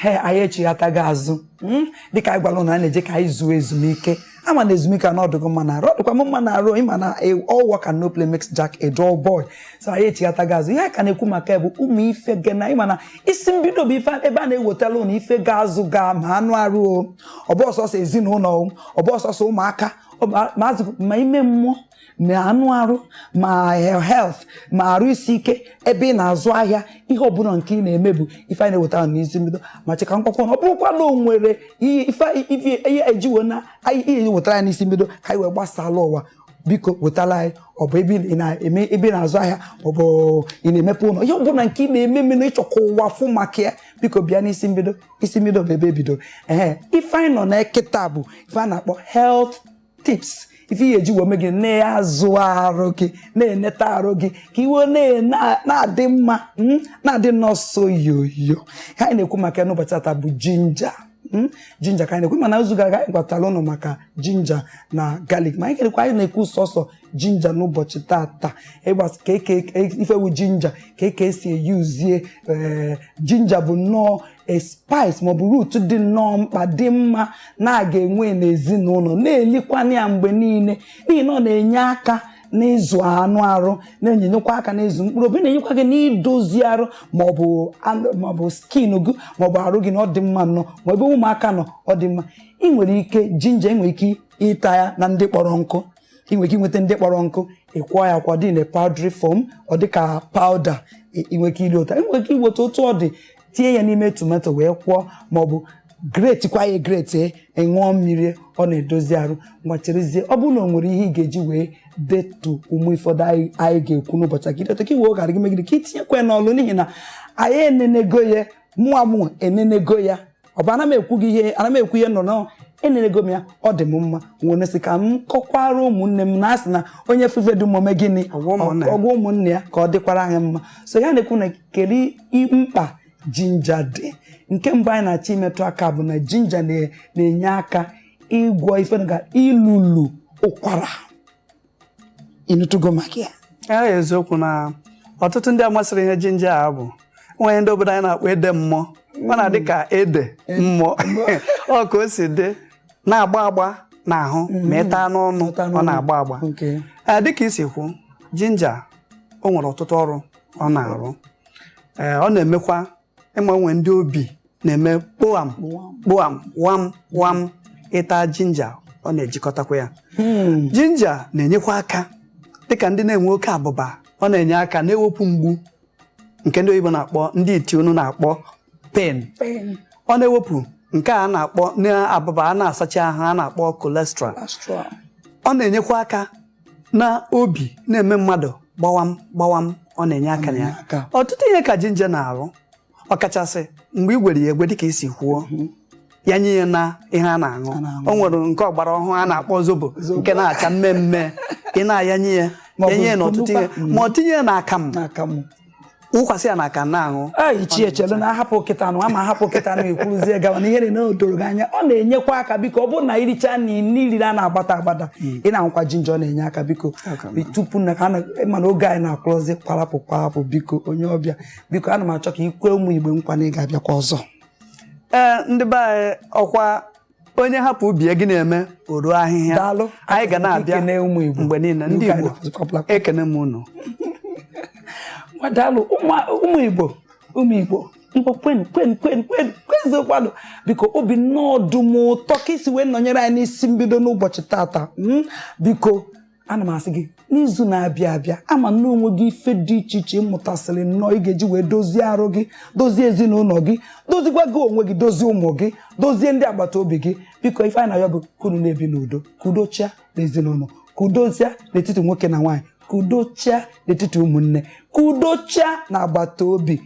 Ehe, anyị echighatago azụ, Dịka anyị gwara ụnụ, anyị na-eje ka anyị zuo ezumike. Ama na ezumike a n'ọdụgo mma na arụ, ọ dịkwa m mma na arụ. Ịma na all work and no play makes Jack a dull boy. So anyị echighatago azụ. Ihe anyị ka na-ekwu maka ya bụ ụmụ ife gị na ịma na isi mbido bụ ife ebe a na-ewetara ụnụ ife ga-azụ ga ma anụ arụ o. Ọ bụ ọsọsọ ezinụlọ o, ọ bụ ọsọsọ ụmụaka, ma azụ, ma ime mmụọ, ma anụ arụ, ma health, ma arụ isi ike, ebe ị na-azụ ahịa, ihe ọbụla nke ị na-eme bụ ife anyị na-ewetara n'isi mbido. Ma cheka nkwakwa na ọ bụrụkwa na o nwere ihe ife ife ihe ejiwo na anyị ihe wetara ya n'isi mbido ka anyị wee gbasala ụwa, biko wetara anyị. Ọ bụ ebe ị na-eme, ebe ị na-azụ ahịa, ọ bụ ị na-emepe ụlọ, ihe ọbụla nke ị na-eme eme na ịchọ ka ụwa fụ maka ya, biko bịa n'isi mbido. Isi mbido bụ ebe ebidoro. Ee, ife anyị nọ na kịta bụ ife a na-akpọ health tips, ife ihe eji wee mee gị na-azụ arụ gị, na-eneta arụ gị ka iwe na-adị mma, na-adị nọọsọ yoyo. Ihe anyị na-ekwu maka ya n'ụbọchị taa bụ ginger. Ginger ka anyị na-ekwu, mana izu gara aga anyị gwatara ụnụ maka ginger na garlic, ma anyị kerekwa anyị na-ekwu sọsọ ginger n'ụbọchị tata. Ịgbas ka eke ifewu ginger, ka eke esi eyuzie. Ee, ginger bụ nnọọ a spice maọbụ root dị nnọọ mkpa, dị mma na-aga enwe n'ezinụlọ, na-elikwana ya mgbe niile, n'ihi na ọ na-enye aka n'ịzụ anụ arụ, na-enyekwa aka n'ịzụ mkpụrụ obi, na-enyekwa gị n'idozi arụ, maọbụ maọbụ skin gị, maọbụ arụ gị, na ọ dị mma nnọọ. Ma ebe ụmụaka nọ, ọ dị mma. Ị nwere ike, ginger, ị nwere ike ịta ya na ndị kpọrọ nkụ. Ị nwere ike inweta ndị kpọrọ nkụ, ịkwọ ya kwa dị na powdery form, ọ dị ka powder. Ị nwere ike iri ụta, ị nwere ike iweta otu ọ dị, tinye ya n'ime tomato wee kwọọ, maọbụ grate kwa ya, grate, ṅụọ mmiri. Ọ na-edozi arụ. Ngwacherezie, ọ bụrụ na o nwere ihe ị ga-eji wee detu ụmụ ifọdụ anyị ga-ekwu n'ụbọchị a, ka idetu ka iwe gara gị megide, ka itinyekwa ya n'ọlụ, n'ihi na anyị enenego ya. Mụa mụ enenego ya. Ọ bụ ana m ekwu gị ihe, ana m ekwu ihe nọ nọ, enenego m ya, ọ dị m mma. Nwere sị ka m kọkwara ụmụnne m na asị na onye fufe dị mome gịnị? Ọgwa ụmụnne ya. Ọgwa ụmụnne ya ka ọ dịkwara anyị mma. So ya na-ekwu na kedu mkpa ginger dị. Nke mbụ anyị na-achọ imetụ aka bụ na ginger na-enye aka ịgwọ ife ga ilulu ụkwara. Ịnụtụgo maka ya? Ya eziokwu na ọtụtụ ndị amasịrị ihe ginger a bụ nwere ndị obodo anyị na-akpọ ede mmụọ. Ọ na-adị ka ede mmụọ, ọ ka o si dị na-agba agba n'ahụ ma ị taa n'ọnụ. Ịta ọ n'ọnụ. Na-agba agba. Ee, dịka isi kwu, ginger o nwere ọtụtụ ọrụ ọ na-arụ. Ee, ọ na-emekwa ịma nwe ndị obi na-eme kpoam kpoam, wam wam, ịta ginger, ọ na-ejikọtakwa ya. Ginger na-enyekwa aka dịka ndị na-enwe oke abụba, ọ na-enye aka na-ewepụ mgbu nke ndị oyibo na-akpọ, ndị iti unu na-akpọ pain. Ọ na-ewepụ nke a na-akpọ na abụba a na-asacha ahụ, a na-akpọ cholesterol. Cholesterol. Ọ na-enyekwa aka na obi na-eme mmadụ gbawam gbawam, ọ na-enye aka na ya. Aka. Ọtụtụ ihe ka ginger na-arụ, ọkachasị mgbe ị gwere ya egwe, dịka isi kwuo ya, nye ya na ihe a na-aṅụ. A na-aṅụ. O nwere nke ọgbara ọhụrụ a na-akpọ zobo, nke na-acha mmemme, ị na-ayanye ya. Maọbụ enye ya n'ọtụtụ ihe, kunukwa. ma ọ tinye ya na akamụ, N'akamụ. wụkwasị ya na aka na-aṅụ. Ei, chi echelu na ahapụ kịta nụ, ama ahapụ kịta nụ, ekwuruzie gawa na ihe na o doro gị anya. Ọ na-enyekwa aka. Biko, ọ bụrụ na iricha na iriri a na-agbata agbada, ị na-anwụkwa ginger, ọ na-enye aka. Biko, tupu na ka mana oge anyị na-akwụrụzi kwarapụ kwarapụ, biko, onye ọbịa, biko, ana m achọ ka ikwe ụmụ Igbo nkwa na ị ga-abịakwa ọzọ. Ee, ndị be anyị, ọkwa onye hapụ ubi ya, gị na-eme o ruo ahịhịa. Daalụ. Anyị ga na-abịa Ikene ụmụ Igbo. mgbe niile. Ndị N'oge anyị Igbo, na-akwụsịkwa. ekene m unu. Daalụ, ụmụ Igbo, ụmụ Igbo, Igbo kwen kwen kwen kwen kweziokwanụ. Biko, obi nnọọ dum ụtọ ka isi wee nọnyere anyị n'isi mbido n'ụbọchị tata. Biko, ana m asị gị n'izu na-abịa abịa, ama m na onwe gị ife dị iche iche ịmụtasịrị nnọọ ị ga-eji wee dozie arụ gị, dozie ezinụlọ gị, dozikwa gị onwe gị, dozie ụmụ gị, dozie ndị agbata obi gị. Biko, ife anyị na ya bụ ka unu na-ebi n'udo, ka udo chia n'ezinụlọ, ka udo chia n'etiti nwoke na nwaanyị, ka udo chia n'etiti ụmụnne, ka udo chia na agbata obi.